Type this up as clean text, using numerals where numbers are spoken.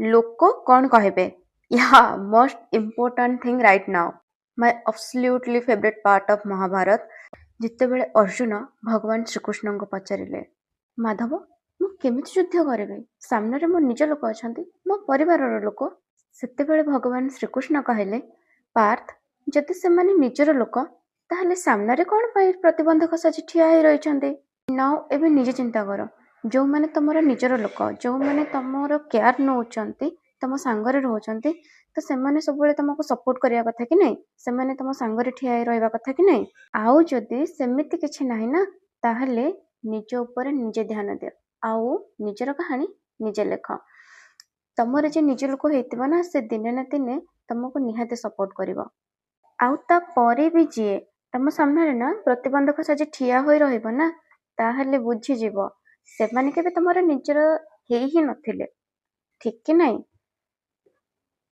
ଲୋକ କ'ଣ କହିବେ? Yeah, most important thing right now, my absolutely favourite part of Mahabharata. ଯେତେବେଳେ ଅର୍ଜୁନ ଭଗବାନ ଶ୍ରୀକୃଷ୍ଣଙ୍କୁ ପଚାରିଲେ, "ମାଧବ, ମୁଁ କେମିତି ଯୁଦ୍ଧ କରିବି? ସାମ୍ନାରେ ମୋ ନିଜ ଲୋକ ଅଛନ୍ତି, ମୋ ପରିବାରର ଲୋକ।" ସେତେବେଳେ ଭଗବାନ ଶ୍ରୀକୃଷ୍ଣ କହିଲେ, "ପାର୍ଥ, ଯଦି ସେମାନେ ନିଜର ଲୋକ, ତାହେଲେ ସାମ୍ନାରେ କ'ଣ ପାଇଁ ପ୍ରତିବନ୍ଧକ ସାଜି ଠିଆ ହେଇ ରହିଛନ୍ତି?" ନାଉ ଏବେ ନିଜେ ଚିନ୍ତା କର, ଯେଉଁମାନେ ତମର ନିଜର ଲୋକ, ଯେଉଁମାନେ ତମର କେୟାର ନେଉଛନ୍ତି, ତମ ସାଙ୍ଗରେ ରହୁଛନ୍ତି, ତ ସେମାନେ ସବୁବେଳେ ତମକୁ ସପୋର୍ଟ କରିବା କଥା କି ନାହିଁ? ସେମାନେ ତମ ସାଙ୍ଗରେ ଠିଆ ହେଇ ରହିବା କଥା କି ନାହିଁ? ଆଉ ଯଦି ସେମିତି କିଛି ନାହିଁ ନା, ତାହେଲେ ନିଜ ଉପରେ ନିଜେ ଧ୍ୟାନ ଦିଅ ଆଉ ନିଜର କାହାଣୀ ନିଜେ ଲେଖ। ତମର ଯେ ନିଜ ଲୋକ ହେଇଥିବ ନା, ସେ ଦିନେ ନା ଦିନେ ତମକୁ ନିହାତି ସପୋର୍ଟ କରିବ। ଆଉ ତାପରେ ବି ଯିଏ ତମ ସାମ୍ନାରେ ନା ପ୍ରତିବନ୍ଧକ ସାଜି ଠିଆ ହୋଇ ରହିବ ନା, ତାହେଲେ ବୁଝିଯିବ ସେମାନେ କେବେ ତମର ନିଜର ହେଇ ହିଁ ନଥିଲେ। ଠିକ କି ନାହିଁ?